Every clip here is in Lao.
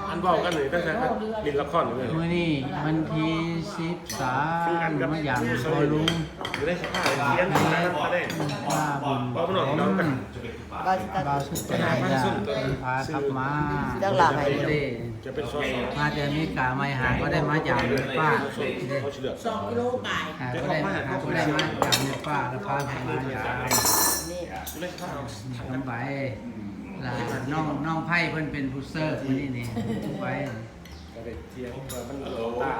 ອັນເວົ້າກັນນີ້ຕັ້ງແຕ່ຫຼິ້ນລະຄອນຢູ່ເລີຍ. ມື້ນີ້ວັນທີສິບສາມ ມາຢາມພໍ່ລຸງ ຢູ່ໃນສະພາບເສຍງຂະແນນ ເວົ້ານອກເວົ້າກັນ ບ່າວສຸດໃຈ ເພິ່ນພາກັບມາ ຈາກລາວ ມາແຕ່ອາເມລິກາໃໝ່ ຫາກໍໄດ້ມາຢາມປ້າເດ້ ສອງກິໂລປາຍ ຫາກໍໄດ້ ຫາກໍໄດ້ມາຢາມປ້າ ແລ້ວພາກັນມາຢາມ ນ້ອງໃບ ແລ້ວນ້ອງ ນ້ອງໄພເພິ່ນເປັນຜູ້ເສີບມື້ນີ້ນີ້ ໄພ ກະໄດ້ຖຽງວ່າມັນ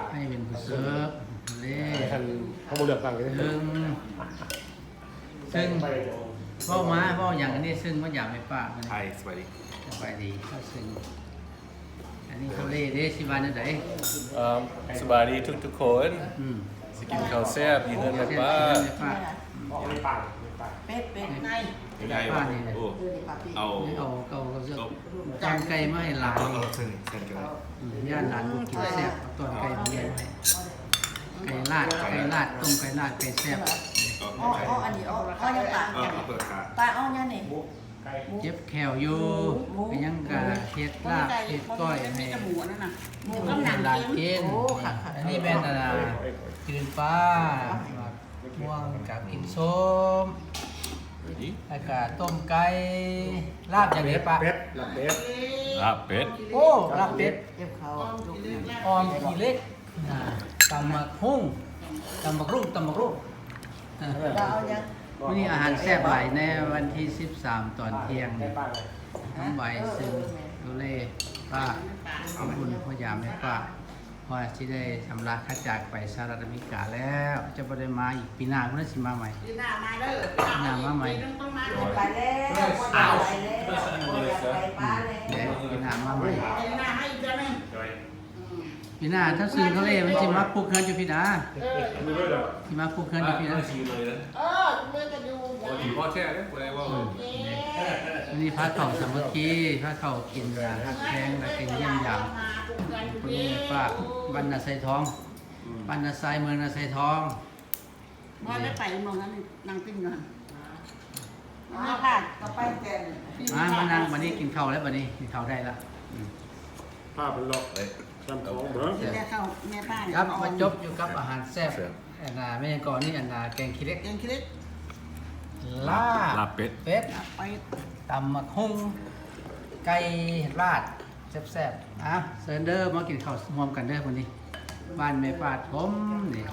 ໃຜເປັນຜູ້ເສີບເດ້ ເຮົາບໍ່ເລືອກຕັ້ງເດ້ ເຊິ່ງ ເຊິ່ງເວົ້າມາ ເວົ້າຫຍັງອັນນີ້ ເຊິ່ງມາຢາມແມ່ປ້າມື້ນີ້ Hi ສະບາຍດີ ສະບາຍດີ ເຊິ່ງ ອັນນີ້ເຂົາເລເດ້ ຊິວ່າແນວໃດ? ເອີ ສະບາຍດີທຸກໆຄົນ ອືມ ຊິກິນເຂົ້າແຊບຢູ່ເຮືອນແມ່ປ້າ ເປັດ ເປັດ ໄງ ໄງ ໂອ້ ເອົາ ເອົາ ເອົາ ເອົາ ຕອນໄກ່ມາໃຫ້ຫຼານ ເອົາ ເອົາ ເອົາ ເອົາ ອືມ ຢ້ານຫຼານບໍ່ກິນແຊບ ເອົາຕອນໄກ່ມາແລ້ວໃຫ້ ໄກ່ລາດ ໄກ່ລາດ ຕົ້ມໄກ່ລາດ ໄກ່ແຊບ ເອົາ ເອົາ ອັນນີ້ ເອົາ ເອົາຫຍັງປະ ເອີ ເອົາເປີດຂາ ປາ ເອົາຫຍັງນີ້ ເຈັບແຂ້ວຢູ່ ຫມູ ຫມູ ເປັນຫຍັງກະເຮັດລາບເຮັດກ້ອຍໃຫ້ ໝູ ໃຫ້ຫຼານກິນ ໂອ້ ຄັກໆ ອັນນີ້ແມ່ນ ອັນນ່າ ຈືນປາ ໝາກມ່ວງກັບກິນສົ້ມ ແລ້ວກະຕົ້ມໄກ່ ລາບຫຍັງນີ້ປະ ເປັດ ລາບເປັດ ລາບເປັດ ໂອ້ ລາບເປັດ ເກັບເຂົ້າ ອອມຂີ້ເຫຼັກ ອ່າ ຕຳໝາກຫຸ່ງ ຕຳໝາກຮຸ່ງ ຕຳໝາກຮຸ່ງ ເອີ ເອົາຫຍັງ ມື້ນີ້ອາຫານແຊບຫຼາຍ ໃນວັນທີສິບສາມຕອນທ່ຽງນີ້ ນ້ອງໃບ ເຊິ່ງດູແລປ້າ ຂອບຄຸນພະຍາແມ່ປ້າ ເພາະວ່າຊິໄດ້ຊຳລະຄ່າຈ້າງໄປສະຫະລັດອາເມລິກາແລ້ວ ຈະບໍ່ໄດ້ມາອີກ ປີໜ້າພຸ້ນລະຊິມາໃໝ່ ປີໜ້າມາເດີ ປີໜ້າມາໃໝ່ ໄປແລ້ວ ໄປແລ້ວ ອືມ ເດ້ ປີໜ້າມາໃໝ່ ປີໜ້າມາອີກເທື່ອໜຶ່ງ ອືມ ປີໜ້າຖ້າເຊິ່ງເຂົາເລີຍ ມັນຊິມາປຸກເຮືອນຢູ່ພີ້ນະ ເອີ ຊິມາປຸກເຮືອນຢູ່ພີ້ນະ ເອີ ເລີຍກໍຢູ່ ໂອ້ ຖືວ່າແທ້ເດ້ ຜູ້ໃດເວົ້າ ອືມ ມື້ນີ້ພາເຂົ້າສາມັກຄີ ພາເຂົ້າກິນ ຮັກແພງ ແລ້ວກໍຢ້ຽມຢາມ ມາປຸກເຮືອນຢູ່ພີ້ ບ້ານນາໄຊທອງ ອືມ ບ້ານນາໄຊ ເມືອງນາໄຊທອງ ບໍ່ໄດ້ໄປໝ່ອງນັ້ນ ນັ່ງກິນຢູ່ຫັ້ນ ມາ ມານັ່ງບັດນີ້ ກິນເຂົ້າແລ້ວບັດນີ້ ກິນເຂົ້າໄດ້ລະ ອືມ ພາເພິ່ນເລາະ ແຊມຂອງເບິ່ງ ກິນແຕ່ເຂົ້າແມ່ປ້າ ຄັບ ມາຈົບຢູ່ກັບອາຫານແຊບ ແຊບ ອັນນ່າ ແມ່ນຫຍັງເກາະນີ້ ອັນນ່າ ແກງຂີ້ເຫຼັກ ແກງຂີ້ເຫຼັກ ລາບ ລາບເປັດ ເປັດ ຕຳໝາກຫຸ່ງ ໄກ່ລາດ ແຊບໆ ອ່ະ ເຊີນເດີ ມາກິນເຂົ້າຮ່ວມກັນເດີມື້ນີ້ ບ້ານແມ່ປ້າຖົມນີ້